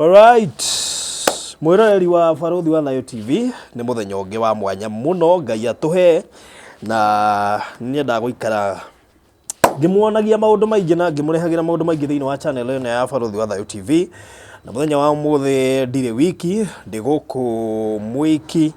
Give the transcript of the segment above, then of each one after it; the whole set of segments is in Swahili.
Alright. Mwĩroreri wa Barũthi wa Thayo TV, nĩ mũthenya ũngĩ wa mwanya mũno Ngai atũhe, na nyendaga gũikara ngĩmuonagia maũndũ maingĩ na ngĩmũrehagĩra maũndũ maingĩ thĩinĩ wa channel ĩno ya Barũthi wa Thayo TV. Na mũthenya wa ũmũthĩ ndirĩ wiki, ndĩ gũkũ Mwiki,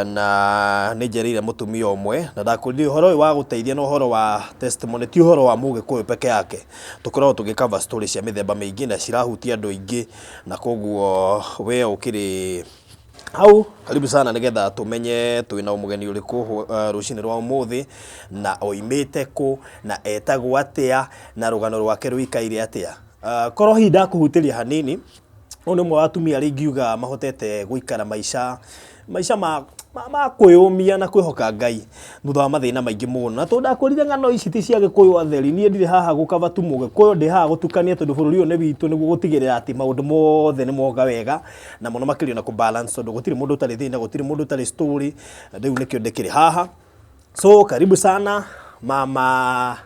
na nĩ njereire mũtumia ũmwe na ndakwĩrire ũhoro ũyũ wa gũteithia na ũhoro wa testimony ti ũhoro wa mũgĩkũyũ peke yake. Tũkoragwo tũgĩ cover story cia mĩthemba mĩingĩ na cirahutia andũ aingĩ, na koguo we ũkĩrĩ hau karibu sana nĩgetha tũmenye twĩna mũgeni ũrĩkũ rũcinĩ rwa ũmũthĩ, na oimĩte kũ, na etagwo atĩa, na rũgano rwake rũikaire atĩa. Korwo hihi ndakũhutĩria hanini, ũyũ nĩ ũmwe wa atumia arĩa ingiuga mahotete gũikara maica maica ma kwĩyũmia na kwĩhoka Ngai thutha wa mathĩna maingĩ mũno. Na tondũ ndakwĩrire ng'ano ici ti cia Gĩkũyũ atheri, niĩ ndirĩ haha gũkaba tu Mũgĩkũyũ, ndĩ haha gũtukania tondũ bũrũri ũyũ nĩ witũ, nĩguo gũtigĩrĩra atĩ maũndũ mothe nĩ moka wega na mũno makĩria na kũ balance, tondũ gũtirĩ mũndũ ũtarĩ thĩna, gũtirĩ mũndũ ũtarĩ story. Rĩu nĩkĩo ndĩkĩrĩ haha. So karibu sana Mama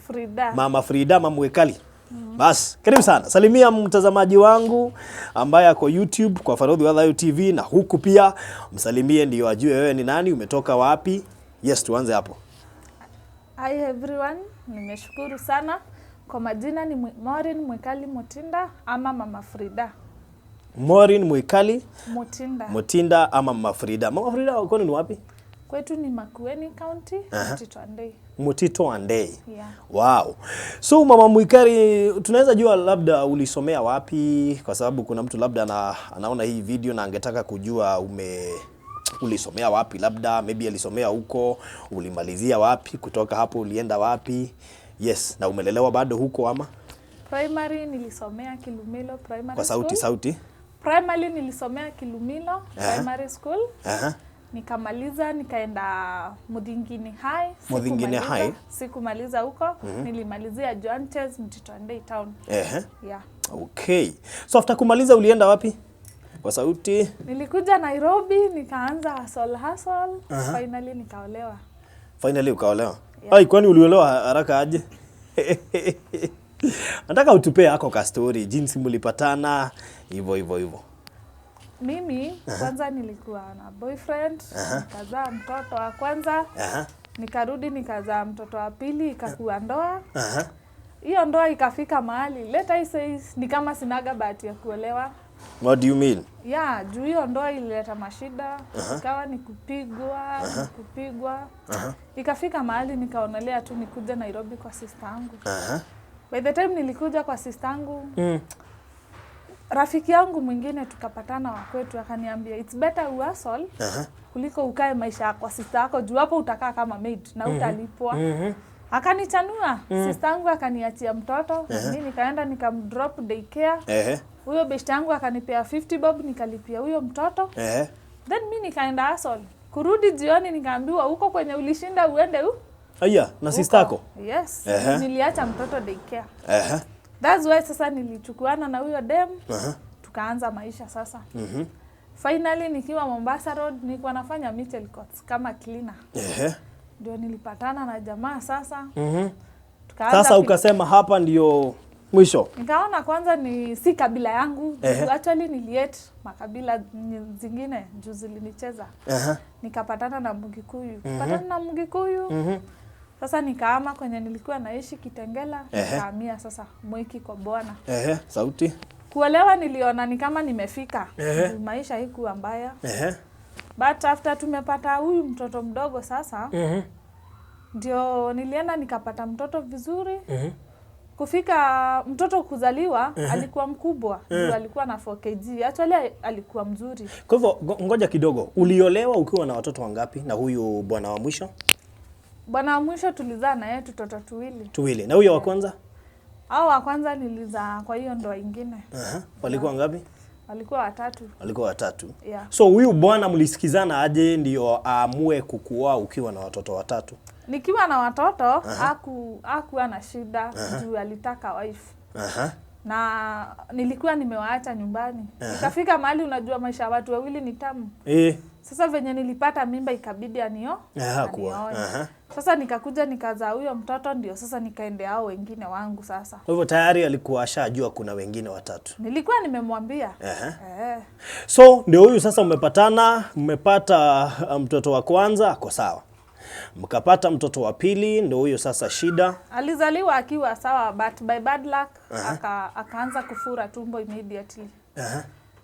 Frida. Mama Frida Mamwekali. Bas, karibu sana. Salimia mtazamaji wangu ambaye ako YouTube kwa Farodhi wa Thayo TV na huku pia msalimie ndio ajue wewe ni nani, umetoka wapi. Yes, tuanze hapo. Hi everyone, nimeshukuru sana. Kwa majina ni Maureen Mwikali Mutinda ama Mama Frida. Maureen Mwikali Mutinda. Mutinda ama Mama Frida. Mama Frida, kwani ni wapi? Kwetu ni Makueni County, Mtito Andei. Mtito Andei. Yeah. Wow. So Mama Mwikali, tunaweza jua labda ulisomea wapi? Kwa sababu kuna mtu labda anaona hii video na angetaka kujua ulisomea wapi, labda maybe alisomea huko, ulimalizia wapi, kutoka hapo ulienda wapi? Yes, na umelelewa bado huko ama? Primary nilisomea Kilumilo Primary Kwa sauti School. Sauti. Primary nilisomea Kilumilo Primary School. Nikamaliza, nikaenda Muthingini High. Muthingini High. Sikumaliza huko, nilimalizia Joantes Mtito Andei Town. Yeah. Okay. So after kumaliza ulienda wapi? Kwa sauti. Nilikuja Nairobi, nikaanza hustle hustle, finally nikaolewa. Finally ukaolewa. Yeah. Ai, kwani uliolewa haraka aje? Nataka utupee yako ka story jinsi mlipatana hivyo hivyo hivyo. Mimi kwanza nilikuwa na boyfriend, nikazaa mtoto wa kwanza, nikarudi nikazaa mtoto wa pili, ikakuwa ndoa. Hiyo ndoa ikafika mahali, let I say, ni kama sinaga bahati ya kuolewa. What do you mean? Yeah, juu hiyo ndoa ilileta mashida, ikawa ni kupigwa, ni kupigwa. Ikafika mahali nikaonelea tu nikuje Nairobi kwa sister yangu. By the time nilikuja kwa sister yangu, rafiki yangu mwingine tukapatana wa kwetu akaniambia, "It's better uhustle kuliko ukae maisha kwa sister yako, juu hapo utakaa kama maid na utalipwa." Akanichanua, sister yangu akaniachia mtoto, mi nikaenda nikamdrop daycare. Huyo best yangu akanipea 50 bob, nikalipia huyo mtoto. Then mi nikaenda hustle. Kurudi jioni nikaambiwa, "Huko kwenye ulishinda uende u Aya, na sister yako? Yes. Niliacha mtoto daycare. That's why sasa nilichukuana na huyo dem, tukaanza maisha sasa. Finally nikiwa Mombasa Road nilikuwa nafanya Mitchell Courts kama cleaner. Ndio nilipatana na jamaa sasa. Tukaanza Sasa ukasema hapa ndio mwisho. Nikaona kwanza ni si kabila yangu. Actually nilihate makabila zingine juu zilinicheza. Nikapatana na Mgikuyu. Kupatana na Mgikuyu. Sasa nikaama kwenye nilikuwa naishi Kitengela, nikahamia sasa Mwiki kwa bwana. Sauti. Kuolewa niliona ni kama nimefika. Juu maisha haikuwa mbaya. But after tumepata huyu mtoto mdogo sasa, ndio nilienda nikapata mtoto vizuri. Kufika mtoto kuzaliwa, alikuwa mkubwa, juu alikuwa na 4 kg. Actually alikuwa mzuri. Kwa hivyo ngoja kidogo. Uliolewa ukiwa na watoto wangapi na huyu bwana wa mwisho? Bwana wa mwisho tulizaa na yeye tutoto tuwili. Tuwili. Na huyo wa kwanza? Au wa kwanza nilizaa kwa hiyo ndoa ingine. Walikuwa ngapi? Walikuwa watatu. Walikuwa watatu. Yeah. So huyu bwana mlisikizana aje ndio aamue kukuoa ukiwa na watoto watatu? Nikiwa na watoto hakuwa na shida juu alitaka wife. Na nilikuwa nimewaacha nyumbani. Ikafika mahali, unajua maisha ya watu wawili ni tamu. Sasa venye nilipata mimba ikabidi Hakuwa. anioe. Sasa nikakuja nikazaa huyo mtoto, ndio sasa nikaendea hao wengine wangu sasa. Kwa hivyo tayari alikuwa ashajua kuna wengine watatu. Nilikuwa nimemwambia. Eh. So ndio huyu sasa mmepatana, mmepata mtoto wa kwanza ako sawa, mkapata mtoto wa pili, ndio huyo sasa shida. Alizaliwa akiwa sawa, but by bad luck akaanza kufura tumbo immediately.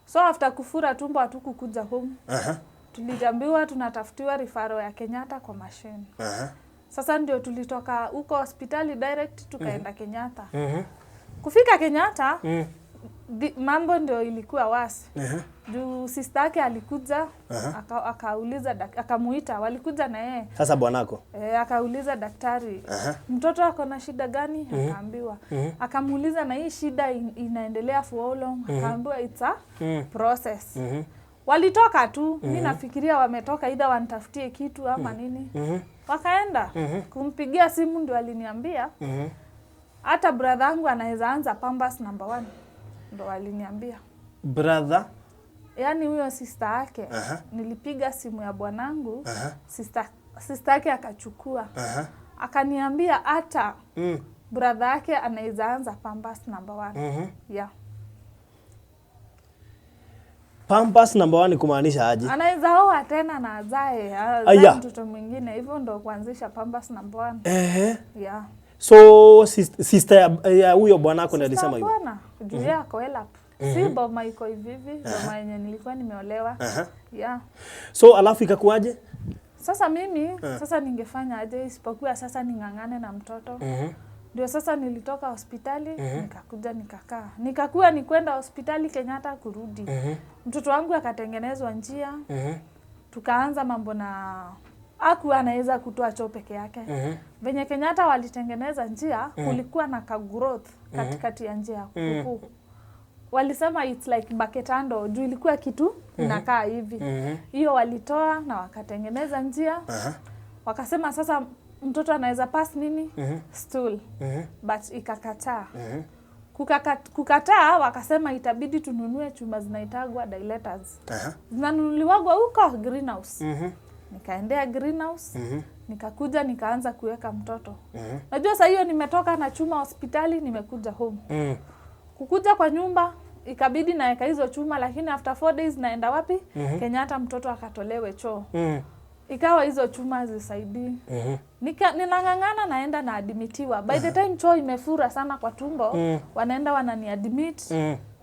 So after kufura tumbo hatukukuja home. Tuliambiwa tunatafutiwa referral ya Kenyatta kwa machine. Sasa ndio tulitoka huko hospitali direct tukaenda Kenyatta. Kufika Kenyatta, mambo ndio ilikuwa wasi. Juu sister yake alikuja, akauliza akamuita, walikuja na yeye. Sasa bwanako E, akauliza daktari, mtoto ako na shida gani? Akaambiwa. Akamuuliza na hii shida inaendelea for how long? Akaambiwa it's a process. Walitoka tu, mi nafikiria wametoka either wanitafutie kitu ama nini. Wakaenda kumpigia simu, ndio aliniambia hata brother yangu anaweza anza Pampers number 1, ndo aliniambia. Brother? Yaani huyo sister yake. Nilipiga simu ya bwanangu, sister yake akachukua, akaniambia hata brother yake anaweza anza Pampers number 1. Yeah. Pampers number 1 kumaanisha aje? Anaweza oa tena na azae Aya. mtoto mwingine, hivyo ndo kuanzisha Pampers number 1. Yeah. So sister ya huyo bwanako ndiye alisema hivyo? Bwana juu yako elap. Si boma iko hivi hivi, boma yenye nilikuwa nimeolewa. Yeah. So alafu ikakuaje? Sasa mimi sasa ningefanya aje isipokuwa sasa ning'ang'ane na mtoto. Ndio sasa nilitoka hospitali, nikakuja nikakaa. Nikakuwa ni kwenda hospitali Kenyatta kurudi. Mtoto wangu akatengenezwa njia. Tukaanza mambo na hakuwa anaweza kutoa choo peke yake. Venye Kenyatta walitengeneza njia, kulikuwa na ka growth katikati ya njia huku. Walisema it's like bucket handle, juu ilikuwa kitu inakaa hivi. Hiyo walitoa na wakatengeneza njia. Wakasema sasa mtoto anaweza pass nini? Stool. But ikakataa. Kukataa wakasema itabidi tununue chuma zinaitagwa dilators. Zinanunuliwagwa huko greenhouse. Nikaendea greenhouse, nikakuja nikaanza kuweka mtoto. Najua saa hiyo nimetoka na chuma hospitali, nimekuja home. Kukuja kwa nyumba ikabidi naeka hizo chuma, lakini after 4 days naenda wapi? Kenyatta, mtoto akatolewe choo. Ikawa hizo chuma hazisaidii. Ninang'ang'ana naenda na admitiwa. By the time choo imefura sana kwa tumbo, wanaenda wananiadmit,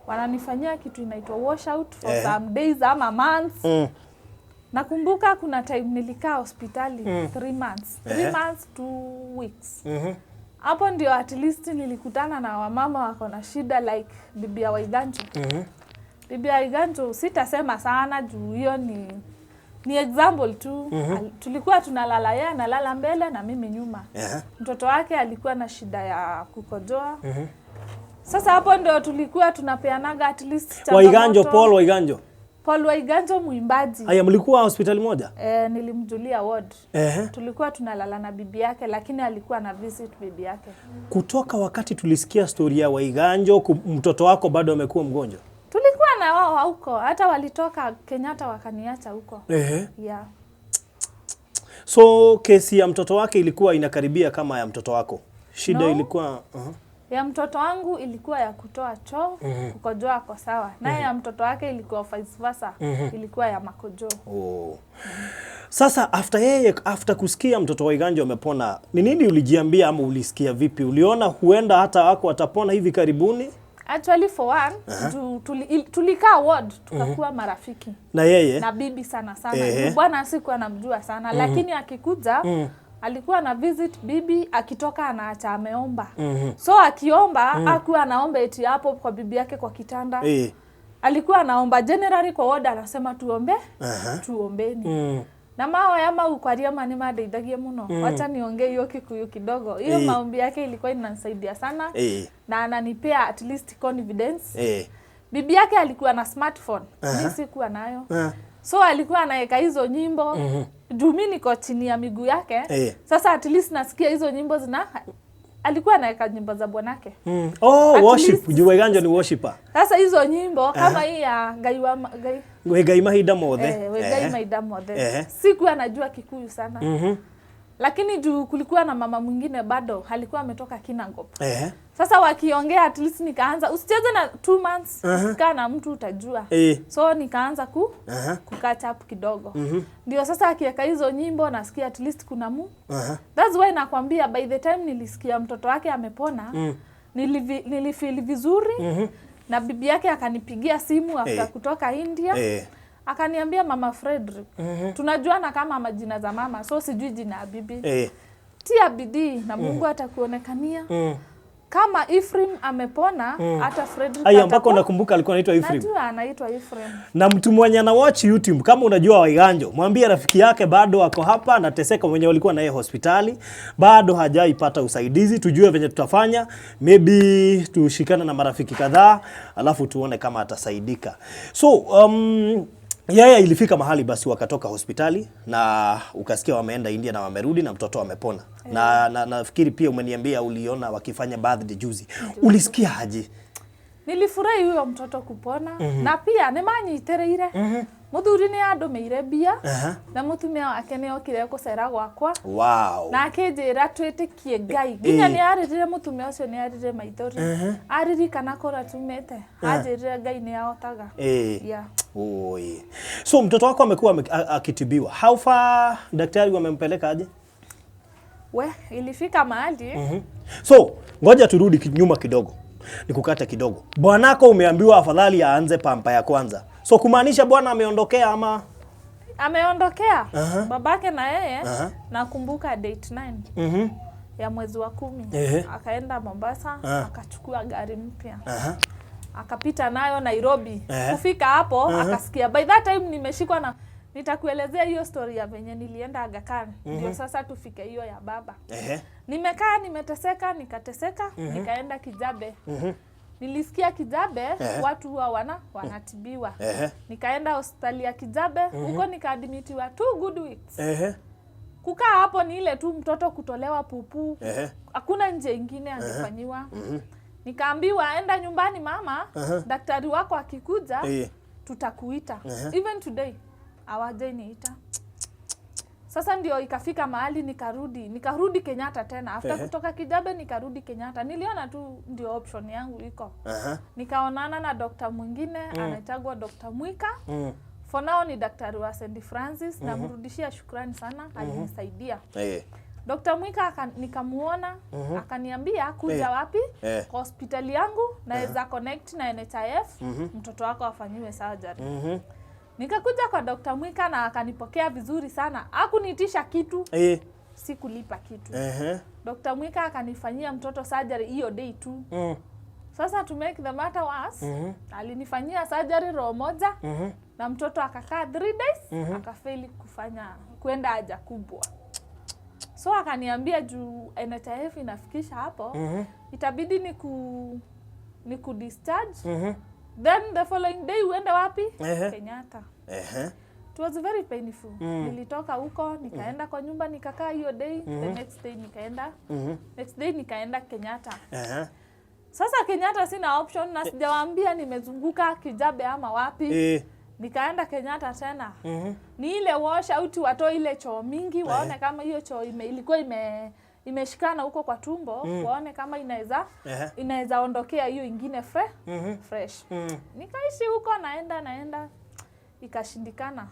wananifanyia kitu inaitwa washout for some days ama months. Nakumbuka kuna time nilikaa hospitali 3 months. 3 months 2 weeks. Hapo ndio at least nilikutana na wamama wako na shida like bibi ya Waiganjo. Bibi ya Waiganjo sitasema sana juu hiyo ni example tu. Tulikuwa tunalala, yeye analala mbele na mimi nyuma. Mtoto wake alikuwa na shida ya kukojoa. Sasa hapo ndio tulikuwa tunapeanaga at least Waiganjo, changamoto. Paul Waiganjo. Paul Waiganjo mwimbaji. Haya, mlikuwa hospitali moja? Eh, nilimjulia ward. Tulikuwa tunalala na bibi yake, lakini alikuwa na visit bibi yake. Kutoka wakati tulisikia story ya Waiganjo, mtoto wako bado amekuwa mgonjwa? Tulikuwa na wao huko, hata walitoka Kenyatta wakaniacha huko. Yeah. So kesi ya mtoto wake ilikuwa inakaribia kama ya mtoto wako? Shida No. ilikuwa Ya mtoto wangu ilikuwa ya kutoa choo, kukojoa kwa sawa. Naye ya mtoto wake ilikuwa vice versa, ilikuwa ya makojoo. Oh. Sasa after kusikia mtoto wa Waiganjo amepona, ni nini ulijiambia ama ulisikia vipi? Uliona huenda hata wako watapona hivi karibuni? Actually for one, tulikaa ward tukakuwa marafiki. Na yeye? Na bibi sana sana. Bwana sikuwa namjua sana, lakini akikuja alikuwa na visit bibi, akitoka anaacha ameomba. So akiomba, hakuwa anaomba eti hapo kwa bibi yake kwa kitanda. Alikuwa anaomba generally kwa ward, anasema tuombe, tuombeni. Na mahoya mau kwaria ma nĩmandeithagia mũno. Wacha niongee hiyo Kikuyu kidogo. Hiyo maombi yake ilikuwa inanisaidia sana. Na ananipea at least confidence. Bibi yake alikuwa na smartphone, mimi sikuwa nayo. So alikuwa anaweka hizo nyimbo. Juu mimi niko chini ya miguu yake. Sasa at least nasikia hizo nyimbo zina Alikuwa anaweka nyimbo za bwanake. Oh, At worship. least- Juu Waiganjo ni worshipper. Sasa hizo nyimbo kama hii ya Ngai wa Ngai Wĩ Ngai mahinda mothe. Wĩ Ngai mahinda mothe. Sikuwa najua Kikuyu sana. Lakini juu kulikuwa na mama mwingine bado alikuwa ametoka Kinangop. Sasa wakiongea, at least nikaanza, usicheze na 2 months, ukikaa na mtu utajua. So nikaanza ku catch up kidogo. Ndio sasa akiweka hizo nyimbo nasikia at least kuna mu. That's why nakwambia, by the time nilisikia mtoto wake amepona, nilifeel vizuri na bibi yake akanipigia simu after kutoka India. Akaniambia, "Mama Frederick," tunajuana kama majina za mama, so sijui jina ya bibi, "tia bidii na Mungu atakuonekania. Kama Ephraim amepona, hata Frederick Aya, mpaka unakumbuka alikuwa anaitwa Ephraim. Najua anaitwa Ephraim. Na mtu mwenye ana watch YouTube, kama unajua Waiganjo, mwambie rafiki yake bado ako hapa anateseka, mwenye walikuwa naye hospitali bado hajaipata usaidizi. Tujue venye tutafanya, maybe tushikane na marafiki kadhaa, alafu tuone kama atasaidika. So yeye ilifika mahali basi wakatoka hospitali na ukasikia wameenda India na wamerudi na mtoto amepona. Na nafikiri pia umeniambia uliona wakifanya birthday juzi. Ulisikia aje? Nilifurahi huyo mtoto kupona na pia nĩ manyitĩrĩire. Mũthuri nĩ andũmĩire mbia na mũtumia wake nĩ okire gũcera gwakwa na akĩnjĩra twĩtĩkie Ngai. Nginya nĩ arĩrire, mũtumia ũcio nĩ arĩrire maithori aririkana kũrĩa tumĩte, anjĩrire Ngai nĩ ahotaga. Yeah. Oi. So mtoto wako amekuwa akitibiwa. How far, daktari wamempeleka aje? We, ilifika mahali. So ngoja turudi nyuma kidogo, nikukate kidogo. Bwanako umeambiwa afadhali aanze pamper ya kwanza, so kumaanisha bwana ameondokea ama? Ameondokea babake na yeye. Nakumbuka date 9 ya mwezi wa 10, akaenda Mombasa, akachukua gari mpya, akapita nayo Nairobi. Kufika hapo akasikia, by that time nimeshikwa na, nitakuelezea hiyo story ya venye nilienda Aga Khan, ndio sasa tufike hiyo ya baba. Nimekaa, nimeteseka, nikateseka, nikaenda Kijabe. Nilisikia Kijabe watu huwa wanatibiwa. Nikaenda hospitali ya Kijabe, huko nikaadmitiwa 2 good weeks. Kukaa hapo ni ile tu mtoto kutolewa pupu, hakuna nje ingine angefanyiwa. Nikaambiwa, "Enda nyumbani mama, daktari wako akikuja tutakuita." Even today hawajaniita. Sasa ndio ikafika mahali nikarudi Kenyatta tena after kutoka Kijabe. Nikarudi Kenyatta, niliona tu ndio option yangu iko. Nikaonana na dokta mwingine anaitagwa Dr. Mwika. For now ni daktari wa St Francis. Namrudishia shukrani sana, alinisaidia. Dr. Mwika nikamuona, akaniambia, "Kuja wapi? Kwa hospitali yangu naweza connect na NHIF, mtoto wako afanyiwe surgery." Nikakuja kwa Dr. Mwika na akanipokea vizuri sana, hakuniitisha kitu, sikulipa kitu. Dr. Mwika akanifanyia mtoto surgery hiyo day tu. Sasa to make the matter worse, alinifanyia surgery roho moja na mtoto akakaa 3 days, akafeli kufanya kwenda haja kubwa. So akaniambia juu NHIF inafikisha hapo, itabidi ni ku discharge, then the following day uende wapi? Kenyatta. It was very painful. Nilitoka huko nikaenda kwa nyumba, nikakaa hiyo day. The next day nikaenda, next day nikaenda Kenyatta. Sasa Kenyatta sina option na sijawaambia nimezunguka Kijabe ama wapi. Nikaenda Kenyatta tena, ni ile wash out, watoe ile choo mingi, waone kama hiyo choo ilikuwa imeshikana huko kwa tumbo, waone kama inaweza inaweza ondokea hiyo ingine fresh. Nikaishi huko, naenda naenda, ikashindikana.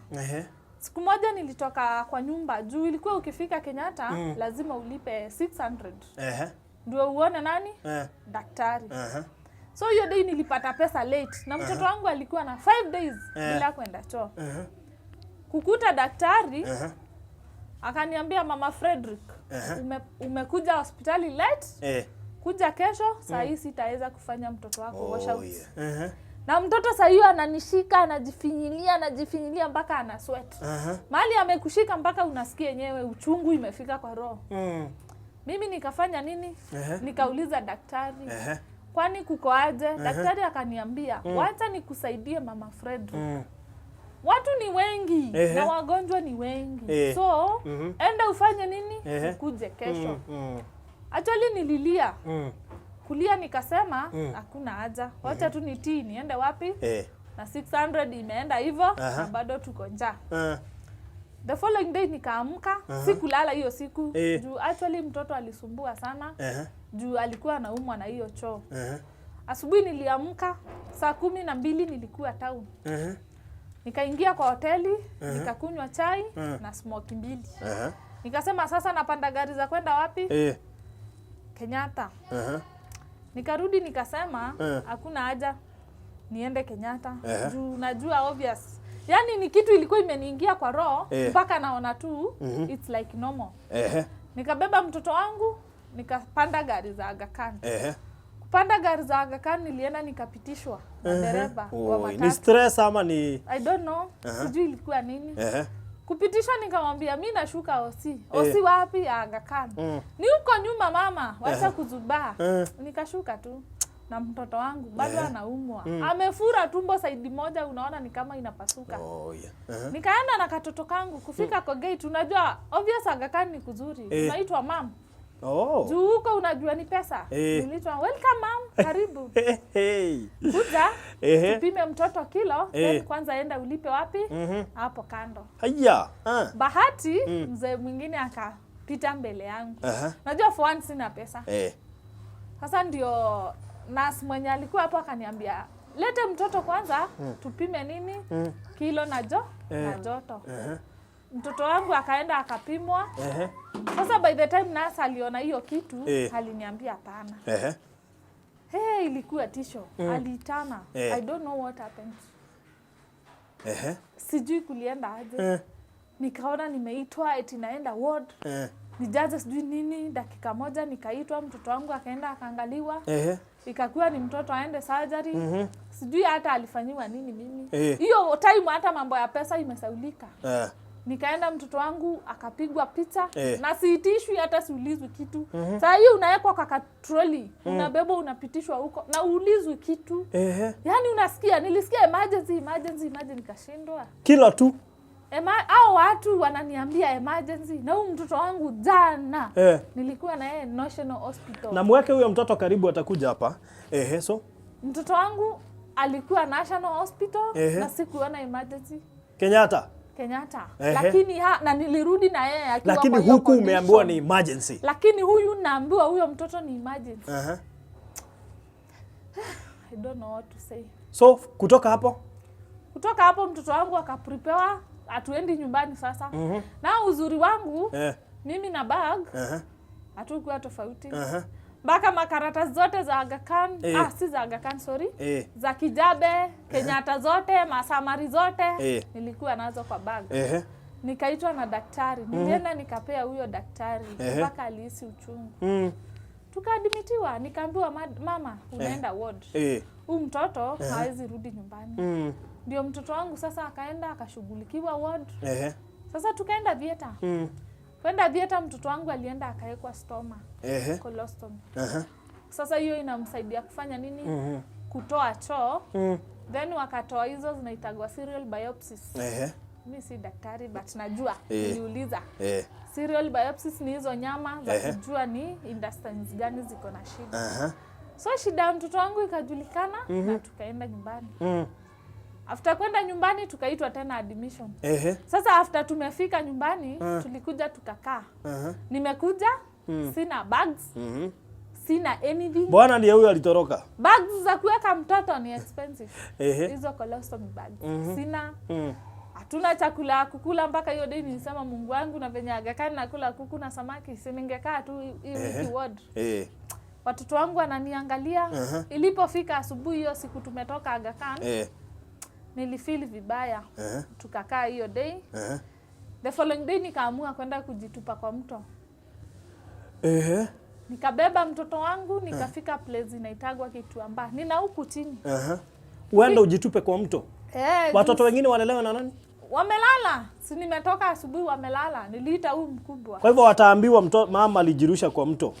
Siku moja nilitoka kwa nyumba, juu ilikuwa ukifika Kenyatta lazima ulipe 600 ndio uone nani? Daktari. So hiyo day nilipata pesa late na mtoto wangu alikuwa na 5 days bila kwenda choo. Kukuta daktari, akaniambia, "Mama Frederick, umekuja hospitali late, kuja kesho, saa hii sitaweza kufanya mtoto wako washout." Na mtoto saa hiyo ananishika, anajifinyilia, anajifinyilia mpaka ana sweat. Mahali amekushika mpaka unasikia yenyewe uchungu imefika kwa roho. Mimi nikafanya nini? Nikauliza daktari, "Kwani kuko aje?" Daktari akaniambia, "Wacha nikusaidie, Mama Frederick. Watu ni wengi na wagonjwa ni wengi, so enda ufanye nini? Ukuje kesho." Actually nililia. Kulia nikasema hakuna haja, wacha tu nitii niende wapi na 600 imeenda hivyo na bado tuko njaa. The following day nikaamka, sikulala hiyo siku juu actually mtoto alisumbua sana juu alikuwa anaumwa na hiyo choo. Asubuhi niliamka saa 12 nilikuwa town. Nikaingia kwa hoteli, nikakunywa chai na smokie mbili. Nikasema sasa napanda gari za kwenda wapi? Kenyatta. Nikarudi nikasema hakuna haja niende Kenyatta juu najua obvious. Yaani ni kitu ilikuwa imeniingia kwa roho mpaka naona tu it's like normal. Nikabeba mtoto wangu nikapanda gari za Aga Khan. Kupanda gari za Aga Khan nilienda nikapitishwa na dereva wa Oi, ni matatu. stress ama ni I don't know, sijui ilikuwa nini. Kupitishwa nikamwambia mi nashuka OC. OC wapi? Aga Khan. Ni huko nyuma mama, wacha kuzubaa. Nikashuka tu na mtoto wangu bado anaumwa. Amefura tumbo side moja, unaona ni kama inapasuka. Oh, yeah. Nikaenda na katoto kangu kufika kwa gate, unajua obvious Aga Khan ni kuzuri. Unaitwa mam. Juu huko unajua ni pesa. Niliitwa, "Welcome mam, karibu." Hey. Kuja tupime mtoto kilo, then kwanza enda ulipe wapi? Hapo kando. Haya. Bahati mzee mwingine akapita mbele yangu. Najua for once sina pesa. Sasa ndio nurse mwenye alikuwa hapo akaniambia lete mtoto kwanza tupime nini kilo na joto. Mtoto wangu akaenda akapimwa. Sasa by the time nurse aliona hiyo kitu aliniambia hapana. Hey, ilikuwa tisho. Aliitana. I don't know what happened. Sijui kulienda aje. Nikaona nimeitwa eti naenda ward. Nijaze sijui nini, dakika moja nikaitwa, mtoto wangu akaenda akaangaliwa. Ikakuwa ni mtoto aende surgery. Sijui hata alifanyiwa nini mimi. Hiyo time hata mambo ya pesa imesaulika. Nikaenda mtoto wangu akapigwa picha na siitishwi hata siulizwi kitu. Saa hii unawekwa kwa katroli, unabebwa unapitishwa huko na uulizwi kitu. Yaani unasikia, nilisikia emergency, emergency, emergency nikashindwa. Kila tu. Hao watu wananiambia emergency na huyu mtoto wangu jana nilikuwa na yeye National Hospital. Na mweke huyo mtoto karibu, atakuja hapa. So Mtoto wangu alikuwa National Hospital na sikuona emergency. Kenyatta. Kenyatta. Lakini na nilirudi na yeye akiwa Lakini kwa hiyo huku umeambiwa condition. ni emergency. Lakini huyu naambiwa huyo mtoto ni emergency. I don't know what to say. So kutoka hapo. Kutoka hapo mtoto wangu akaprepare, hatuendi nyumbani sasa. Na uzuri wangu mimi na bag hatukuwa tofauti. Mpaka makaratasi zote za Aga Khan, ah, si za Aga Khan, sorry. Za Kijabe, Kenyatta zote, masamari zote nilikuwa nazo kwa bag. Nikaitwa na daktari, nilienda nikapea huyo daktari mpaka alihisi uchungu. Tukaadmitiwa, nikaambiwa mama unaenda ward. Huyu mtoto hawezi rudi nyumbani. Ndio mtoto wangu sasa akaenda akashughulikiwa ward. Sasa tukaenda theater. Kwenda theater mtoto wangu alienda akawekwa stoma, colostomy. Sasa hiyo inamsaidia kufanya nini? Kutoa choo. Then wakatoa hizo zinaitagwa serial biopsies. Mi si daktari but najua, niliuliza. Serial biopsies ni hizo nyama za kujua ni intestines gani ziko na shida. So shida ya mtoto wangu ikajulikana na tukaenda nyumbani. After kwenda nyumbani tukaitwa tena admission. Sasa after tumefika nyumbani tulikuja tukakaa. Nimekuja sina bags, sina anything. Bwana ndiye huyo alitoroka. Bags za kuweka mtoto ni expensive. Hizo colostomy bags. Sina. Hatuna chakula ya kukula mpaka hiyo day nilisema Mungu wangu na venye Aga Khan nakula kuku na samaki, si ningekaa tu hii wiki ward. Watoto wangu wananiangalia. Ilipofika asubuhi hiyo siku tumetoka Aga Khan, nilifeel vibaya. Tukakaa hiyo day. The following day nikaamua kwenda kujitupa kwa mto. Nikabeba mtoto wangu nikafika place inaitagwa Kituamba. Nina huku chini. Uende ujitupe kwa mto. Watoto wengine walelewa na nani? Wamelala. Si nimetoka asubuhi wamelala. Niliita huyu mkubwa. Kwa hivyo wataambiwa mama alijirusha kwa mto.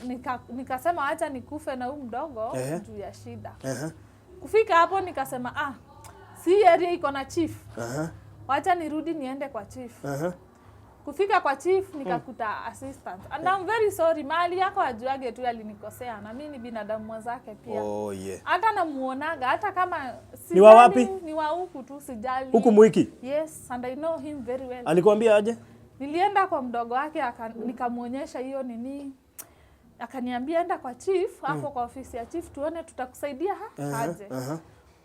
Nikasema acha nikufe na huyu mdogo juu ya shida. Kufika hapo nikasema si area iko na chief. Wacha nirudi niende kwa chief. Kufika kwa chief nikakuta assistant. And I'm very sorry, mahali yako ajuage tu alinikosea na mimi ni binadamu mwenzake pia. Oh yeah. Hata namuonaga hata kama Ni wa sijali, wapi? Ni wa huku tu, sijali. Huku Mwiki. Yes, and I know him very well. Alikwambia aje? Nilienda kwa mdogo wake, nikamwonyesha hiyo nini, akaniambia enda kwa chief hapo kwa ofisi ya chief tuone tutakusaidia aje.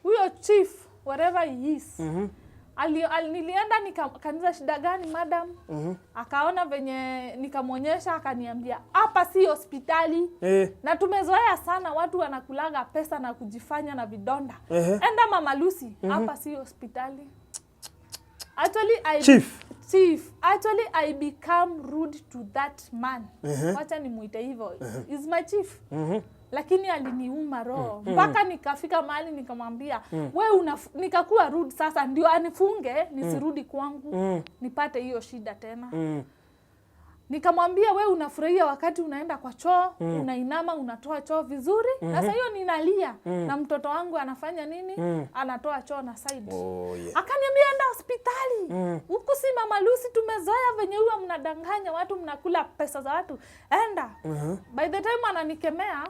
Huyo chief, whatever he is, nilienda nikaniuliza, "Shida gani, madam?" Akaona venye nikamwonyesha, akaniambia hapa si hospitali na tumezoea sana watu wanakulaga pesa na kujifanya na vidonda. Enda Mama Lucy, hapa si hospitali. Actually, I Chief. Chief, actually I become rude to that man. Wacha nimuite hivyo. Is my chief. Lakini aliniuma roho mpaka nikafika mahali nikamwambia, we una, nikakuwa rude sasa ndio anifunge nisirudi kwangu nipate hiyo shida tena. Nikamwambia, "We unafurahia wakati unaenda kwa choo, unainama, unatoa choo vizuri. Sasa hiyo ninalia na mtoto wangu anafanya nini? Anatoa choo na side." Oh yeah. Akaniambia enda hospitali huku si Mama Lucy, tumezoea venye huwa mnadanganya watu, mnakula pesa za watu, enda. By the time ananikemea,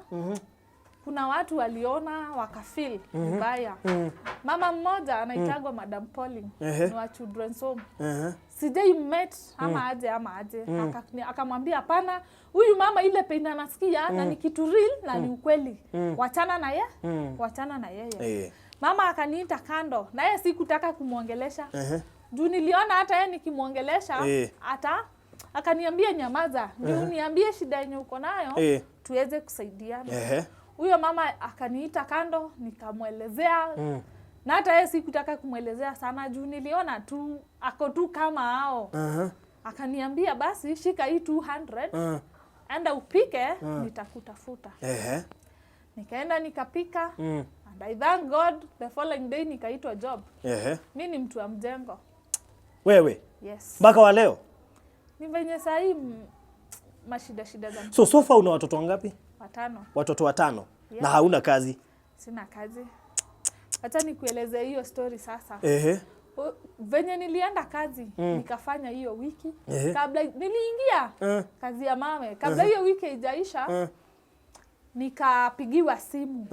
kuna watu waliona wakafeel vibaya. Mama mmoja anaitagwa Madam Pauline, ni wa children's home, sijai met ama aje ama aje. Akamwambia hapana, huyu mama ile pain anasikia na ni kitu real na ni ukweli, wachana na ye, wachana na yeye. Mama akaniita kando, na yeye sikutaka kumwongelesha juu niliona hata yeye nikimwongelesha ata, akaniambia nyamaza, ndio uniambie shida yenye uko nayo tuweze kusaidiana. Huyo mama akaniita kando, nikamwelezea, na hata yeye sikutaka kumwelezea sana juu niliona tu ako tu kama hao. Akaniambia basi shika hii 200, enda upike, nitakutafuta. Nikaenda nikapika and I thank God, the following day nikaitwa job. Mi ni mtu wa mjengo. Wewe? Yes. Mpaka wa leo? Ni venye sahii mashida shida za So so far una watoto wangapi? Watano. Watoto watano. Yeah. Na hauna kazi. Sina kazi. Acha nikueleze hiyo story sasa. Venye nilienda kazi, nikafanya hiyo wiki, kabla niliingia kazi ya mawe, kabla hiyo wiki haijaisha, nikapigiwa simu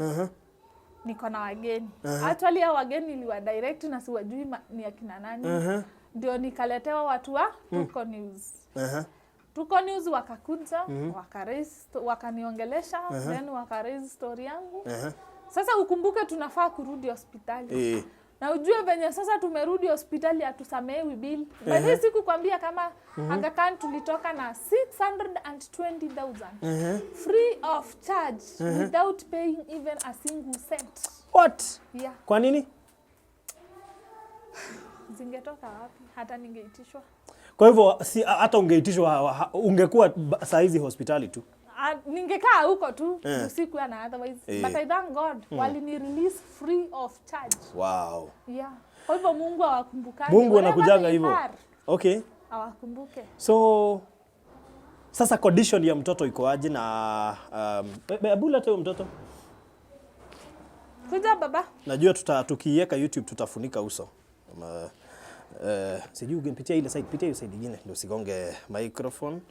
niko na wageni. Actually hao wageni niliwa direct na siwajui ni akina nani. Ndio nikaletewa watu wa Tuko News. Tuko News wakakuja, wakaniongelesha, then wakaraise story yangu. Sasa ukumbuke tunafaa kurudi hospitali na ujue venye sasa tumerudi hospitali hatusamehewi bill. By the way, sikukwambia kama Aga Khan tulitoka na 620,000 free of charge without paying even a single cent. What? Yeah. Kwa nini? Zingetoka wapi? Hata ningeitishwa. Kwa hivyo si hata ungeitishwa ungekuwa saa hizi hospitali tu. Ah, ningekaa huko tu usiku na otherwise. But I thank God walini release free of charge. Yeah. Kwa hivyo Mungu awakumbukane. Mungu Wherever anakujanga they hivyo. are, awakumbuke. So sasa condition ya mtoto iko aje na hebu leta huyo mtoto. Kuja baba. Najua tukiiweka YouTube tutafunika uso. Sijui ungepitia ile side, pitia hiyo side nyingine ndio usigonge microphone.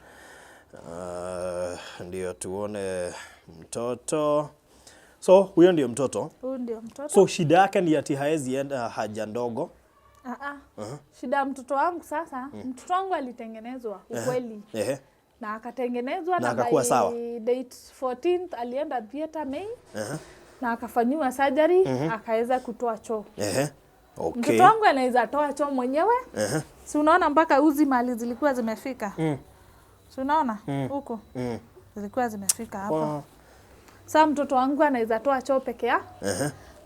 Ndio tuone mtoto. So huyo ndio mtoto. Huyu ndio mtoto. So shida yake ni ati haezi enda haja ndogo. Ah, ah. Shida ya mtoto wangu sasa, mtoto wangu alitengenezwa ukweli na akatengenezwa Na na akakuwa by sawa. date 14th alienda theater May na akafanyiwa surgery, akaweza kutoa choo. Mtoto wangu anaweza toa choo mwenyewe. Si unaona mpaka uzi mahali zilikuwa zimefika? Si unaona huku zilikuwa zimefika hapa. Sasa mtoto wangu anaweza toa choo peke yake.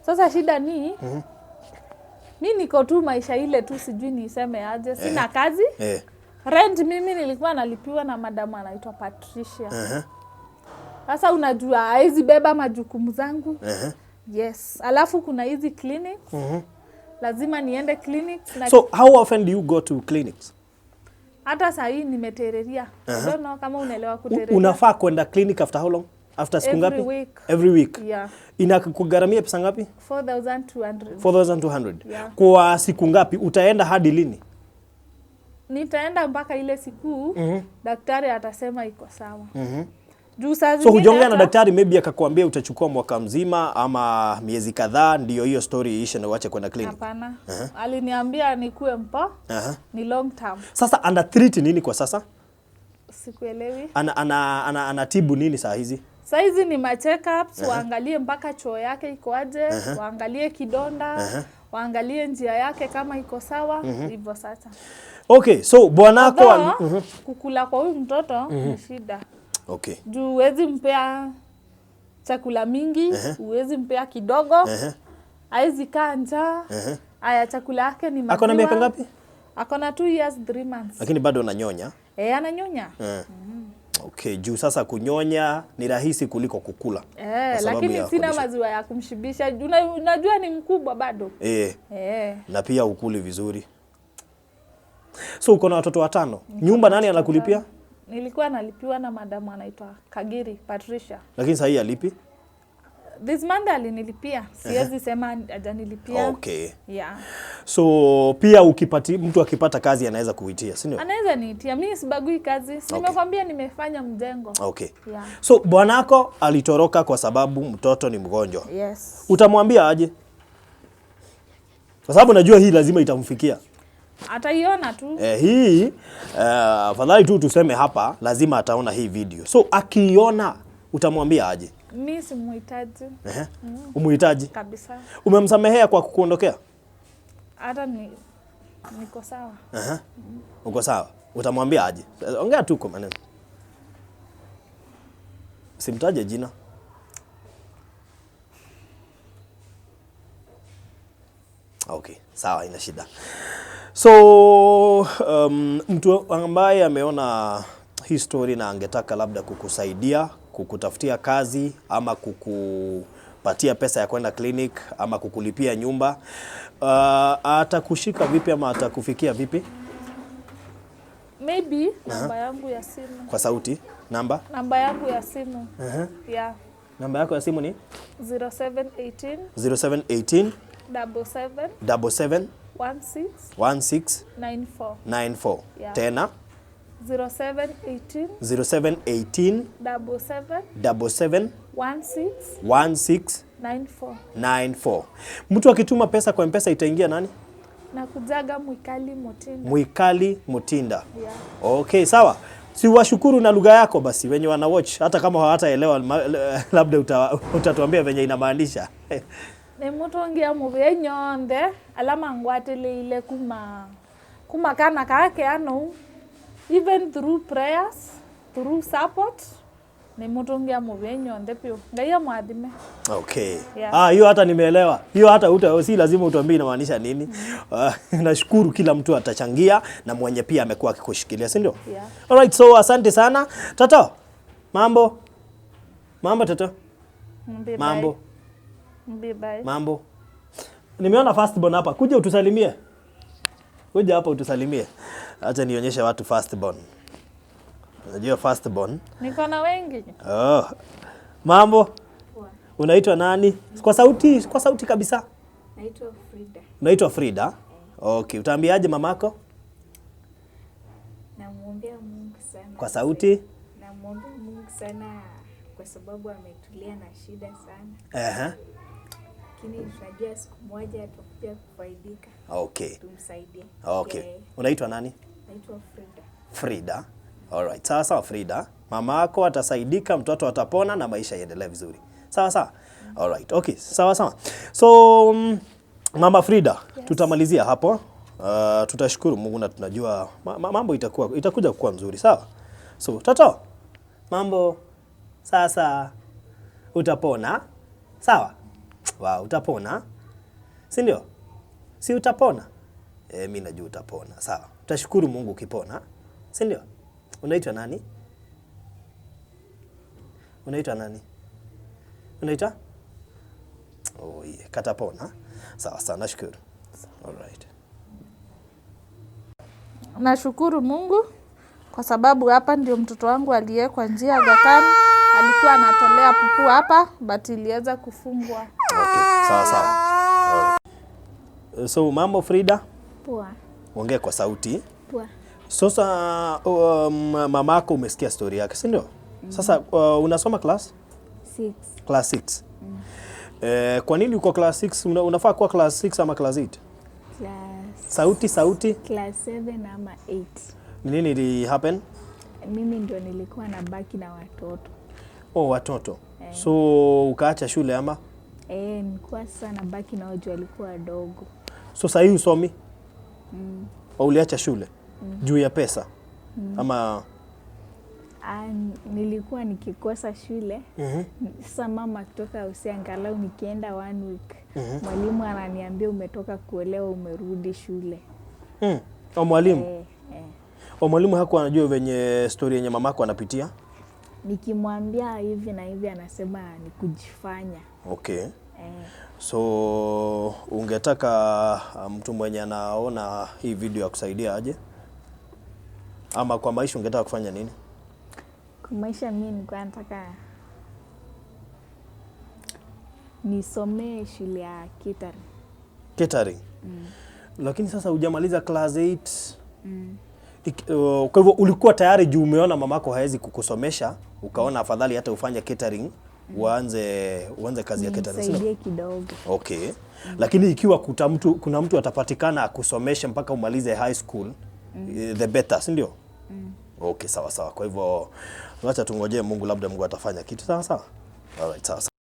Sasa shida ni mi niko tu maisha ile tu, sijui niseme aje, sina kazi. Rent mimi nilikuwa nalipiwa na madamu anaitwa Patricia. Sasa unajua haezi beba majukumu zangu. Yes. Alafu kuna hizi clinics. Lazima niende clinics na So how often do you go to clinics? Hata saa hii nimetereria. I don't know kama unaelewa kutereria. Unafaa kwenda clinic after how long? After siku Every ngapi? week. Every week. Yeah. Inakugharamia pesa ngapi? 4200. 4200. Yeah. Kwa siku ngapi? Utaenda hadi lini? Nitaenda mpaka ile siku daktari atasema iko sawa. Juu saa So zingine hujaongea na daktari, maybe akakwambia utachukua mwaka mzima ama miezi kadhaa ndio hiyo story iishe na uache kwenda clinic? Hapana. Aliniambia nikuwe mpo ni long term. Sasa ana treat nini kwa sasa? Sikuelewi. Anatibu nini saa hizi? Saizi ni ma check-ups, waangalie mpaka choo yake iko aje, waangalie kidonda, waangalie njia yake kama iko sawa, hivyo sasa. Okay, so bwanako Although, kukula kwa huyu mtoto ni shida. Juu huwezi mpea chakula mingi, huwezi mpea kidogo, haezi kaa njaa. Aya, chakula yake ni maziwa. Ako na miaka ngapi? Ako na 2 years 3 months. Lakini bado ananyonya. Eh, ananyonya. Okay, juu sasa kunyonya ni rahisi kuliko kukula. Eh, Kwa sababu lakini ya sina condition. maziwa ya kumshibisha. Unajua ni mkubwa bado. Eh, na pia ukuli vizuri. So uko na watoto watano. Nyumba nani anakulipia? Nilikuwa nalipiwa na madamu anaitwa Kagiri Patricia. Lakini sasa hii alipi? This month alinilipia. Siwezi sema hajanilipia. Okay. Yeah. So pia mtu akipata kazi anaweza kuitia, si ndio? Anaweza niitia. Mimi sibagui kazi. Si nimekwambia nimefanya mjengo. Okay. Yeah. So bwanako alitoroka kwa sababu mtoto ni mgonjwa. Yes. Utamwambia aje? Kwa sababu najua hii lazima itamfikia. Ataiona tu. Eh, hii afadhali tu tuseme hapa, lazima ataona hii video. So akiona utamwambia aje? Mimi simuhitaji Ehe. Umuhitaji? kabisa. Umemsamehea kwa kukuondokea? Hata niko sawa. Uko sawa? Utamwambia aje? Ongea tu kwa maneno. Simtaje jina. Okay, sawa, ina shida. So mtu ambaye ameona hii story na angetaka labda kukusaidia, kukutafutia kazi ama kukupatia pesa ya kwenda clinic ama kukulipia nyumba, atakushika vipi ama atakufikia vipi? Maybe namba yangu ya simu. Kwa sauti, namba? Namba yangu ya simu. Yeah. Namba yako ya simu ni 0718 0718 77 77 16 16 94. 94. Yeah. Tena 0718 0718 77 77 16 16 94. 94. Mtu akituma pesa kwa M-Pesa itaingia nani? Na kujaga Mwikali Mutinda. Mwikali Mutinda. Yeah. Okay, sawa. Si washukuru na lugha yako basi wenye wana watch hata kama hawataelewa labda utatuambia venye inamaanisha. Nimutungia muvia nyonthe ala mangwatiliile kuma kana kake ano even through prayers, through support, nimutungia muvia nyonthe piu. Ngai amwathime. Okay. Yeah. Ah, hiyo hata nimeelewa. Hiyo hata si lazima utuambie inamaanisha nini. Nashukuru kila mtu atachangia na mwenye pia amekuwa akikushikilia, si ndio? Yeah. Alright, so asante sana. Toto. Mambo. Mambo Toto. Mbi Mambo. Mbi bye. Mambo. Nimeona firstborn hapa. Kuja utusalimie. Kuja hapa utusalimie. Acha nionyeshe watu firstborn. Unajua firstborn? Niko na wengi. Oh. Mambo. Unaitwa nani? Kwa sauti kabisa. Naitwa Frida. Unaitwa Frida? Okay, utaambiaje mamako? Namwombea Mungu sana. Kwa sauti? Namwombea Mungu sana kwa sababu ametulia na shida sana. Lakini tunajua siku moja atakuja kufaidika. Okay. Tumsaidie. Okay. Unaitwa nani? Naitwa Frida. Frida. Alright. Sawa sawa Frida. Mamako atasaidika, mtoto atapona na maisha yaendelee vizuri. Sawa sawa. Alright. Okay, sawa sawa. So Mama Frida, Yes. Tutamalizia hapo. Tutashukuru Mungu na tunajua mambo itakuja kuwa mzuri, sawa? So Toto, mambo sasa, utapona? Sawa? Wow, utapona? Si ndio? Si utapona? Mimi najua utapona. Sawa. Tutashukuru Mungu ukipona. Si ndio? Unaitwa nani? Unaitwa nani? Unaitwa? Oh, yeah. Katapona. Sawa sawa, nashukuru. All right. Nashukuru Mungu kwa sababu hapa ndio mtoto wangu aliyekwa njia Aga Khan. Alikuwa anatolea pupu hapa but iliweza kufungwa. Okay, sawa sawa. All right. So mambo Frida? Poa. Ongea kwa sauti. Poa. Sasa mamako umesikia story yake, si ndio? Sasa unasoma class? 6. Class 6. Kwa nini uko class 6? Unafaa kuwa class 6 ama class 8? Class Sauti sauti. Class 7 ama 8. Ni nini ili happen? Mimi ndio nilikuwa nabaki na watoto. Oh, watoto. So ukaacha shule ama? Eh, nilikuwa sasa nabaki nao juu walikuwa wadogo. So sahii usomi? Au uliacha shule juu ya pesa ama? Ah, nilikuwa nikikosa shule. Sasa mama akitoka usi, angalau nikienda one week, mwalimu ananiambia, "Umetoka kuolewa, umerudi shule?" O, mwalimu Eh, eh. O, mwalimu hakuwa anajua venye story yenye mamako anapitia? Nikimwambia hivi na hivi, anasema ni kujifanya. Okay. Eh. So ungetaka mtu mwenye anaona hii video akusaidia aje? Ama kwa maisha ungetaka kufanya nini? Kwa maisha mi nilikuwa nataka nisomee shule ya catering. Catering. Lakini sasa hujamaliza class 8. Kwa hivyo ulikuwa tayari juu umeona mamako hawezi kukusomesha, ukaona afadhali hata ufanye catering, uanze kazi ya catering, si ndio? Nisaidie kidogo. Okay. Lakini ikiwa kuna mtu atapatikana akusomeshe mpaka umalize high school, the better, si ndio? Okay, sawa sawa. Kwa hivyo wacha tungojee Mungu, labda Mungu atafanya kitu. Sawa sawa. Alright, sawa sawa.